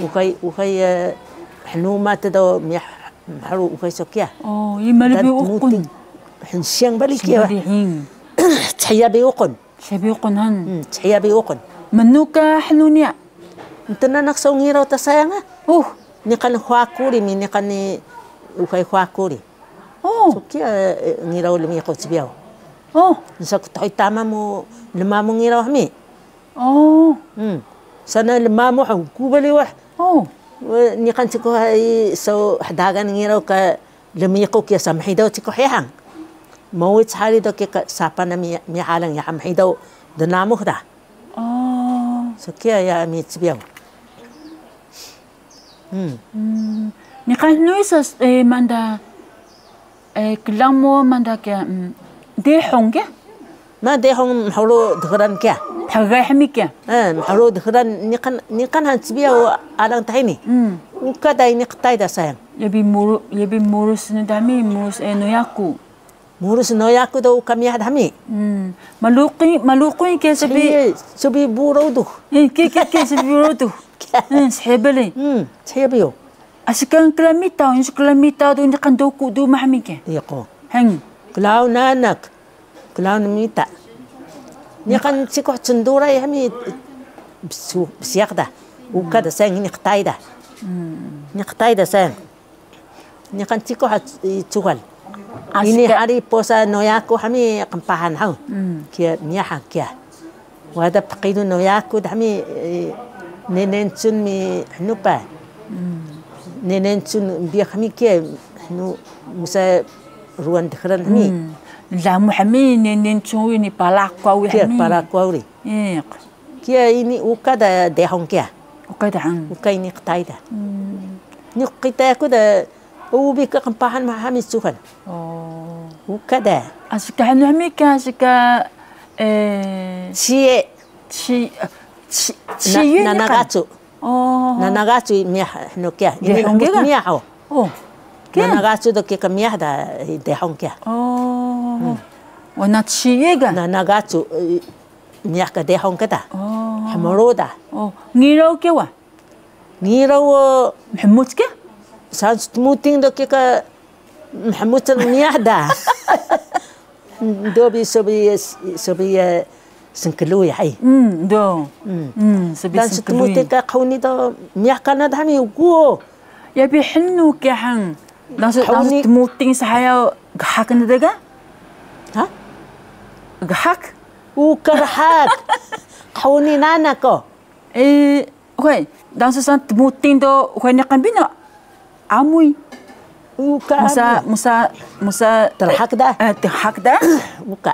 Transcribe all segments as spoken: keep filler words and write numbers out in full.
Uxay, uxay, eh, hnuma tdo miyah mhru uxay so kiya. Oh, ima lbi uqun. Hnsiyang bali kiya. Hnsiyang bali, hmm. Chaya bi uqun. Chaya bi uqun han. Hmm, chaya bi uqun. Manu ka hnu niya? Ntna nanaq so ngiraw ta sayang ah. Oh. Niqan huwa kuri mi, niqan ni uxay huwa kuri. Oh. So kiya, eh, ngiraw lmiqu cbiyaw. Oh. Nsa ku tuhuy tama mu lmamu ngiraw hmi. Oh. Hmm. Sana lmamu ha uku bali wah. Oh. Niqan cikuh hay so hdagan ngiraw ka lmiqu kiya sa mhidaw cikuh hiya han. Mowit hari do kiya ka sapah na mi, mi halang ya mhidaw dnamux da. Oh. So kiya ya mi cbiyaw. Hmm. Hmm. Niqan hnu isa, eh, manda, eh, klaun mu manda kiya, mm, dehung kiya? Ma dehung mhru dgran kiya. Thgay hmi kiya? Eh, mhru dgran niqan, niqan han cbiyaw alang ta hini. Hmm. Uka da ini qtay da sayang. Yabi muru-, yabi murus ni dami, murus, eh, noyaku. Murus noyaku do uka miyah dami. Hmm. Maluqi, maluqi ke sabi. Sabi, sabi buraw do. Eh, ke, ke, ke, sabi buraw do. Hmm, shebele. Hmm, shebeyo. Asi ka klamita, ini klamita do niqan doku do mahmi ke. Iya ko. Heng. Klaun nanaq. Klaun mita. Niqan cikuh cnduray hmi bsu-, bsiyaq da. Uka da sayang ini qtay da. Hmm. Ini qtay da sayang. Niqan cikuh ha, i, cugal. Ini hari posa noyaku hmi qmpahan haw. Hmm. Kiya miyah ha kiya. Wada pqidu noyaku dami, eh, nenencun mi hnu pa. Hmm. Nenencun biyak mi kiya hnu musa ruwan dheran mi. Hmm. Lamu hmi nenencun wi ni palaku awi hmi. Kiya palaku awi. Iq. Kiya ini uka da dehong kiya. Uka da hang. Uka ini qtay da. Hmm. Ini qtay aku da Ubi ka qmpahan ma hami cuhan. Oh. Uka da. Asi ka hnu hami ka, asi ka, eh, ciye. Ci-, ci-, na-, ciye ni kan? Nanagacu. Oh. Nanagacu miyah hnu kiya. Ini dehong kiya? Miyah, oh. Oh. Kiya? Nanagacu do kiya ka miyah da, eh, dehong kiya. Oh. Hmm. Wana ciye ga? Nanagacu, eh, miyah ka dehong kiya da. Oh. Hmru da. Oh. Ngiraw kiya wa? Ngiraw o. Mhmuc kiya? Sansu tmuting do kiya ka mhmuc miyah da. Do bi so bi, so bi, eh, sngkluy hay. Mm, do. Mm. Mm, so bi sngkluy. Sansu tmuting ka qhuni do miyah kana da hami uku. Ya bi hnu kiya hang. Dansu, dansu tmuting sahaya ghak na dega? Ha? Ghak? Uka ghak. Qhuni nana ko. Eh, okay. Dansu san tmuting do, okay, niqan bi na amuy. Uka musa, amuy. Musa, musa trhak da. Eh, trhak da. Uka.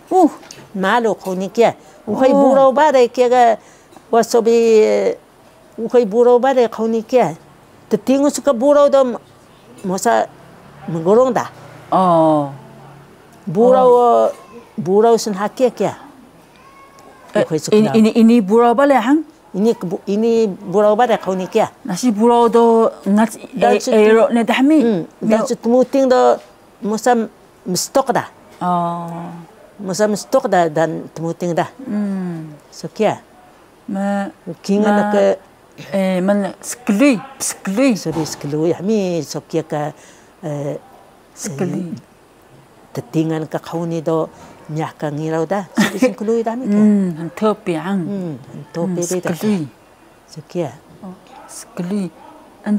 Uh. Malu qhuni kiya. Okay, oh. Buraw bale kiya ga waso bi, eh, okay, buraw bale qhuni kiya. Ttingus ka buraw do musa mgrung da. Oh. Buraw, oh. Buraw snha kiya kiya. Eh, okay, ini, ini, ini buraw bale hang? Ini kebu-, ini buraw bale qhuni kiya. Nasi buraw do ngac, eh, ero ne dami. Hmm, dan su tmuting do musa mstok da. Oh. Musa mstok da dan tmuting da. Hmm. So kiya. Ma, kingal ma, ke, eh, man sklui, sklui. Sorry, sklui. Hami so kiya ka, eh, sklui. Eh, Ttingan ka qhuni do miyah ka ngiraw da, sbi sngklui dami ka. Hmm, hnto pi ang. Hmm, hnto pi bi da. Sklui. So kiya. Oh, sklui. An,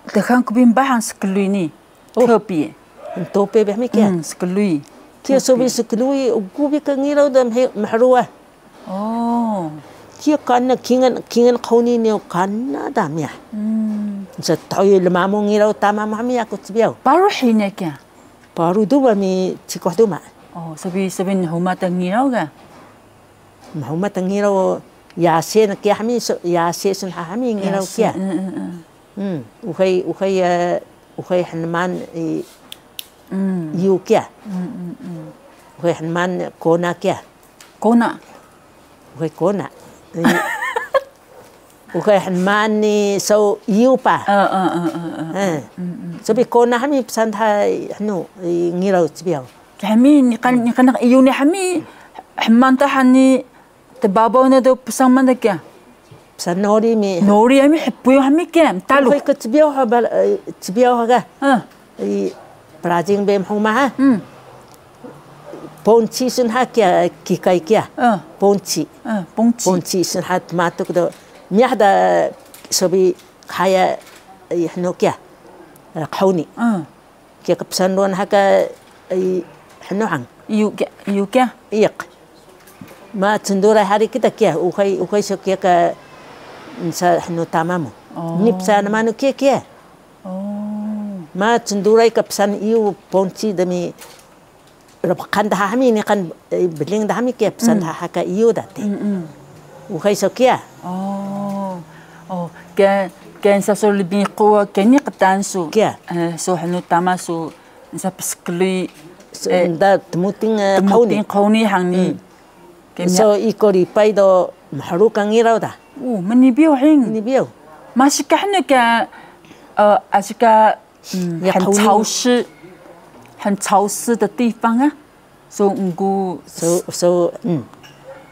dhan ku bi mbahang sklui ni. Oh. Hnto pi. Hnto pi bi hmi kiya. Hmm, sklui. Kiya so bi sklui, uku bi ka ngiraw da mhe-, mhruwa. Oh. Kiya kana kingal, kingal qhuni ni kana da miyah. Hmm. Sa tayo lmamu ngiraw tama mu hami yaku cbiyaw. Paru hini kiya? Paru duma mi cikuh duma. Oh, sabi, sabi nhuma ta ngiraw ga? Nhuma ta ngiraw yase na kiya hami, so, yase sun ha hami ngiraw kiya. Yase, mm, mm, mm. Hmm, uxay, uxay, eh, uxay hnman, eh, iyu kiya. Mm, mm, mm. Uxay hnman kona kiya. Kona. Uxay kona. Eh, uxay hnman ni so iyu pa. Eh, eh, eh, eh, eh. Eh. Mm, mm. So bi kona hami psaan dha hnu, eh, ngiraw cbiyaw. Hami niqan, niqan iyu ni hami hman ta hani tbabaw na do psaan manda kiya. Psaan nori mi. Nori ami hpuyo hami ke, mtalu. Uxay ka cbiyaw ha, bal-, eh, cbiyaw ha ga. Ah. I, prajing bi mhuma ha. Hmm. Ponci sun ha kiya, kikay kiya. Ah. Ponci. Ah, ponci. Ponci sun ha tmatuk do. Miyah da sobi haya, i, hnu kiya. Eh, qhuni. Ah. Kiya ka psaan ruwan ha ka, i, hnu hang. Iyu kiya, iyu kiya. Iq. Ma cnduray hari kida kiya, uxay, uxay so kiya ka nsa hnu tama mu. Oh. Ni psaan manu kiya kiya. Oh. Ma cnduray ka psaan iyu ponci dami rbqan daha hami niqan, eh, bling daha hami kiya psaan daha ha ka iyu da te. Mm, mm. Uxay so kiya. Oh. Oh, ke, ke nsa so lmiqu ke ni qtaan su. Kiya. Eh, so hnu tama su. Nsa pskluy, eh, nda tmuting, eh, tmuting qhuni. Qhuni hang ni. Hmm. Kemiya. So iko ripay do mhru ka ngiraw da. Oh, mnibiyaw hing. Mnibiyaw. Masi ka hnu ka, eh, asi ka, mm, ya, qhuni. 很潮湿, 很潮湿的地方啊. So ngu. So, so, mm.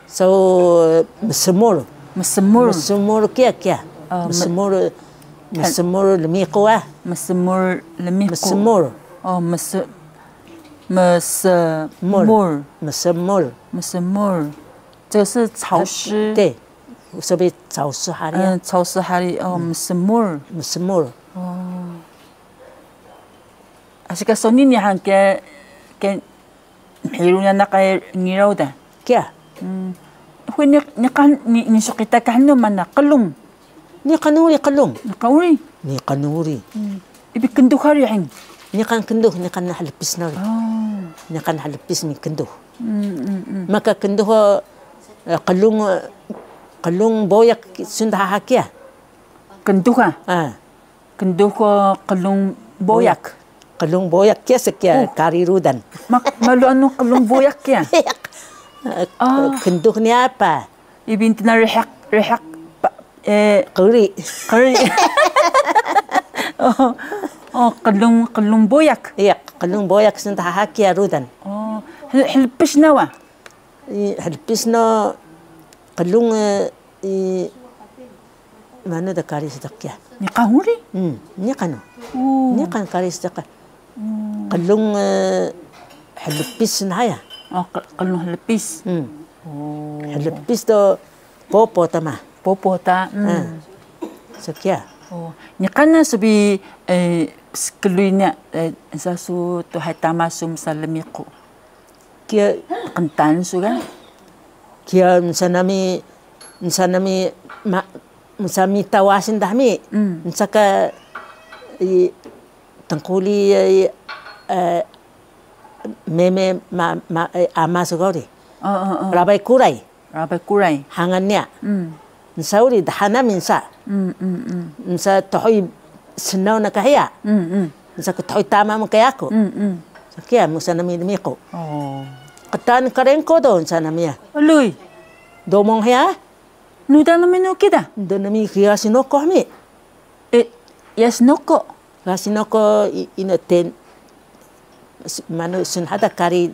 So, msmur. Msmur. Msmur kiya, kiya. Oh, me-, msmur, msmur lmiqu ah. Msmur lmiqu. Msmur. Oh, ms-, msmur. Msmur. Msmur. 这是潮湿。对，所以潮湿 hari. 嗯，潮湿 hari, oh, msmur. Msmur. Oh. Asi ka so nii ni han ke, ke mhiru na naq ka ngiraw da. Kiya. Hmm. Hui ni, niqan, ni, ni so qita ka hnu mana qlung. Niqan uri qlung. Niqan uri. Niqan uri. Hmm. Ibi knduh hari hing. Niqan knduh, niqan hlpis na uri. Oh. Niqan hlpis mi knduh. Hmm, hmm, hmm. Maka knduh, eh, qlung, eh, qlung boyak sun daha kiya. Knduh ka? Ah. Knduh, eh, qlung boyak. Qlung boyak kiya, sekiya kari rudan. Ma-, malu anu qlung boyak kiya? Eh, knduh ni apa? Ibi ntna rehak, rehak, pa, eh, qri. Qri. Oh, oh, qlung, qlung boyak. Iya, qlung boyak sun daha kiya rudan. Oh, hel-, hlpis na wa? I, hlpis na qlung, eh, I, manu da kari sediq kiya? Niqan uri? Hmm, niqan. Oh. Niqan kari sediq. Hmm. Qlung, eh, hlpis na ya. Oh, q-, qlung hlpis. Hmm. Oh. Hlpis do popo tama. Popo ta. Hmm. Ah. So kiya. Oh. Niqan na sbi, eh, sklui na, eh, sa su tu hay tama su msa lmiqu. Kiya. Qntan su ga? Kiya nsa nami, nsa nami, ma, nsa mita wasin daha mi. Mm. Nsa ka, i, tnquli, i, eh, meme, ma, ma, eh, ama su ga uri. Oh, oh, oh. Rabay Kuray. Rabay Kuray. Hangan niya. Mm. Nsa uri daha nami nsa. Mm, mm, mm. Nsa tuhuy snaw na ka hiya. Mm, mm. Nsa ka tuhuy tama mu ka yaku. Mm, mm. Sa kiya musa nami lmiqu. Oh. Qtaan Karengko do nsa nami ya. Aluy. Domong hiya? Nuda nami nu kida? Nuda nami hiya Sinoko hami. Eh, ya Sinoko. Ga Sinoko i-, ina ten, s-, manu sun hada kari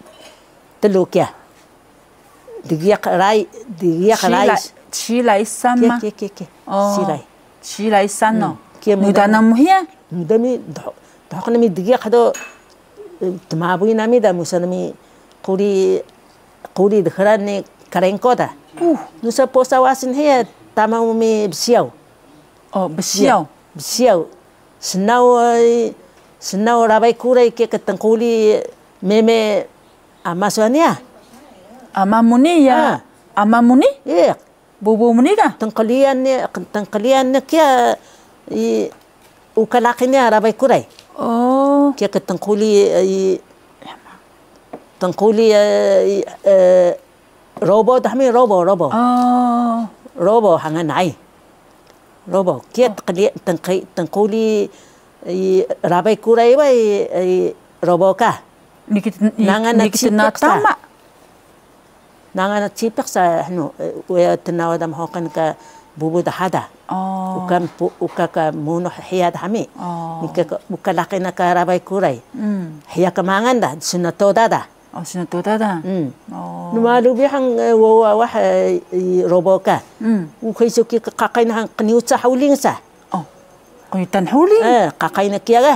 telu kiya. Dgiyaq rai, dgiyaq rai. Silay, silay sama. Kiya, kiya, kiya, kiya. Oh. Silay. Silay sano. Hmm. Kiya muda. Nuda namu hiya? Muda mi, do-, dohok nami dgiyaq do, eh, tmabuy nami da, musa nami quri, quri dheran ni Karengko da. Uh. Nusa posa wasin hiya, tama mu mi bsiyaw. Oh, bsiyaw. Bsiyaw. Snaw, eh, snaw Rabay Kuray kiya ka tnquli meme ama su niya. Ama mu ni ya? Ah. Ama mu ni? Iya. Bubu mu ni ka? Tnqliyan ni, tnqliyan ni kiya i uka laqi niya Rabay Kuray. Oh. Kiya ka tnquli, eh, i tnquli, eh, i, eh, Robo daha mi, Robo, Robo. Oh. Robo hangan ay. Robo, kiya tqli-, tnqi-, tnquli, i, Rabay Kuray wa i, i, Robo ka. Niki t-, i, nangan na niki tna cipiq sa. Tama. Nangan na cipiq sa, hnu, eh, uya tnawa da mhuqil ka bubu daha da. Oh. Uka pu-, uka ka munuh hiya daha mi. Oh. Niki ka, uka laqi na ka Rabay Kuray. Mm. Hiya ka mangan da, suna toda da. O, sinato dada. Nmalu bi han, wawa wah, robo ka. Uxe so ki qaqay na han qniyu ca huling sa. O, qniyu ta huling? Qaqay na kiya ga.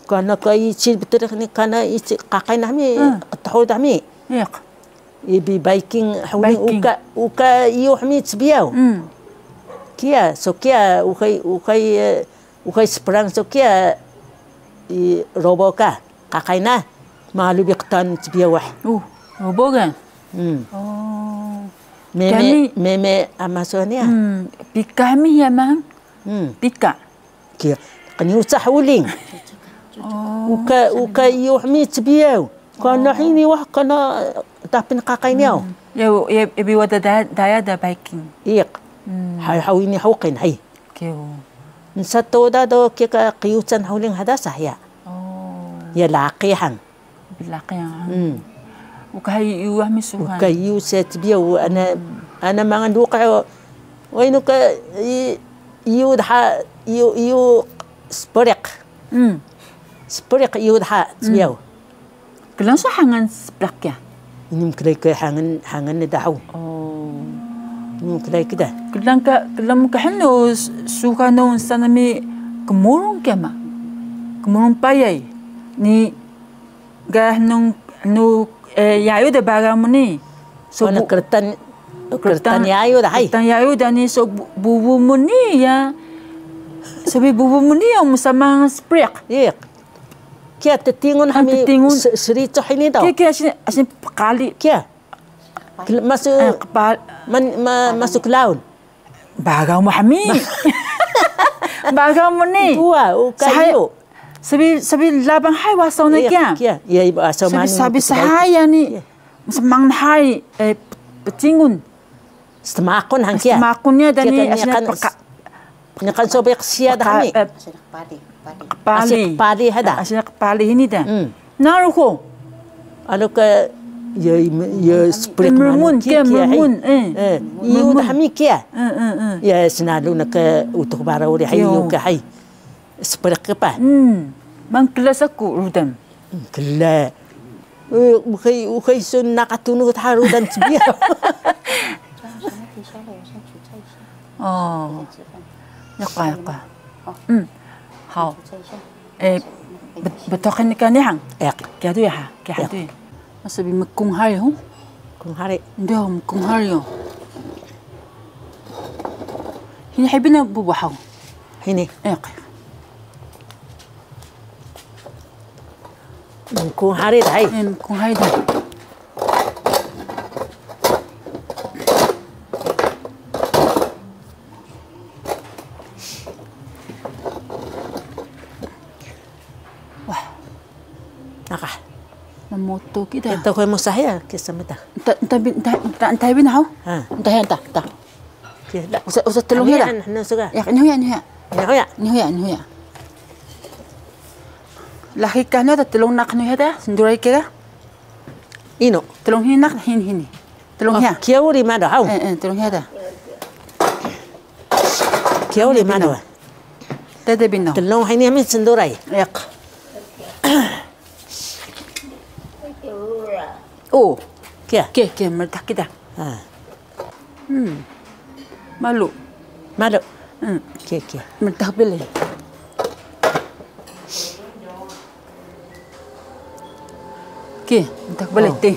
Kana ka ici btrih ni kana ici qaqay na hmi, qthu da hmi. Iq. Ibi baking hmi uka, uka iyu hmi cbiyaw. Kiya, so kiya uxay, uxay, uxay sprang so kiya i robo ka, qaqay na, malu bi qtaan cbiyaw wah. Robo ka? Meme, meme ama so niya. Pika hmi hiya mang? Pika. Kiya, qniyu ca huling. Uka, uka iyu hmi cbiyaw. Kana hini wah, kana dapin qaqay niyaw. Ya, ya, ebi wada daya, daya da baking. Iq. Hay, haw ini huqin, hay. Kiya. Nsa to da do kiya ka qiyucan huling hada sa hiya. Ya laqi han. Blaqi han. Uka iyu hmi suhan. Uka iyu se cbiyaw, ana, ana mangan duqa. Waynu ka iyu dha, iyu, iyu spriq. Spriq iyu dha cbiyaw. Klang su hangan spriq kiya? Ini mklay ka hangan, hangan na dahu. Ini mklay ka da. Klang ka, klang ka hnu suhan no nsa nami kmurun kiya ma. Kmurun payay. Ni Ga hnung, hnung, yayu da baga mu ni. So krtan, krtan yayu da, hay. Krtan yayu da ni so bubu mu ni ya. So bi bubu mu ni ya, msamang spriq. Iq. Kiya ttingun hami, ttingun. Sricuh ini do. Kiya, kiya, asin, asin pqali. Kiya. Masu, masu klaun. Baga mu hami. Baga mu ni. Dua, uka iyu. Sabi, sabi labang hay wasaw na kiya. Kiya, iya, iba asaw manu. Sabi, sabi sahaya ni. Msamang hay, ptingun. Stmakun han kiya. Stmakun niya da ni, asin pka-, niqan so bi qsiya da hami. Qpali. Asi qpali hada. Asi qpali hini da. Naruhu. Anu ka, ya, ya spriq manu kiya, kiya, hay. Iyu da hami kiya. Ya, snalu na ka Utux Baraw uri, hay, iyu ka, hay. Spriq ka pa. Mnkla saku rudan. Mnkla. Uxay, uxay sun naqah tunux ta rudan cbiyaw. O. Yaqah, yaqah. Haw. Btuqin ka niya han. Iq. Kiya duya ha, kiya han duya. Masa bi mkung hari hu? Mkung hari. Ndo, mkung hari o. Hini hay bi na bubu haw. Hini. Iq. Mkung hari da hay. Mkung hari da. Wah. Naka. Mamoto kida. Ito ko mo sahiya kisa mita. Nta, nta, nta, nta, nta, nta, nta, nta, nta, nta, nta. Usa, usa tlung hiya da. Anu suga. Ya, anu hiya, anu hiya. Anu hiya. Anu hiya, anu hiya. Lahi ka anu da tlung naq anu hiya da, snduray kida. Inu. Tlung hiya naq, hini, hini. Tlung hiya. Kiya uri manu, haw. Eh, eh, tlung hiya da. Kiya uri manu. Tede bino. Tlung hini hami snduray. Yaq. O. Kiya. Kiya, kiya, mrdax kida. Malu. Malu. Kiya, kiya. Mrdax bale. Kiya, mrdax bale te.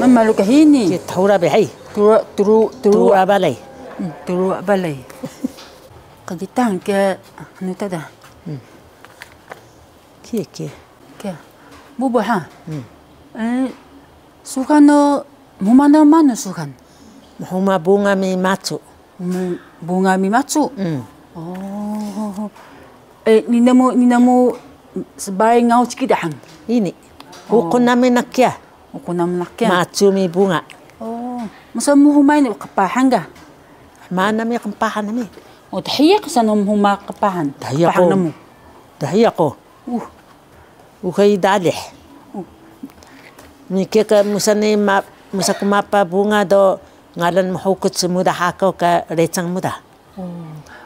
Ma malu ka hini. Kiya, thura be hay. Thura, thuru, thura bale. Thura bale. Qgitang kiya, anu ta da. Kiya, kiya. Kiya. Bubu ha. Suxan o, mhuma na manu suxan? Mhuma bunga mi macu. Bunga mi macu? O. Ni namu, ni namu sbay ngaw ciki da han? Ini. Uqun nami na kiya. Uqun nami na kiya. Macu mi bunga. O. Msa mhuma ini qpahan ga? Mana mi qpahan nami? O, dhiya ka saan mhuma qpahan. Dhiya qo. Dhiya qo. Uxay dalih. Ni kiya ka musa ni ma, musa ku mapa bunga do ngalan mhukuc muda hako ka recang muda.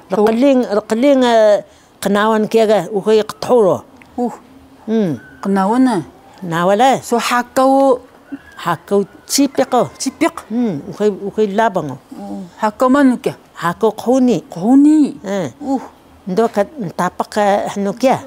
Rqling, rqling, qnawan kiya ga uxay qthuro. Qnawan na. Nawal e. So hakaw? Hakaw cipiq o. Cipiq? Hmm, uxay, uxay labang o. Hakaw manu kiya? Hakaw qhuni. Qhuni. Eh. Uh. Ndo ka ntapaq ka hnu kiya.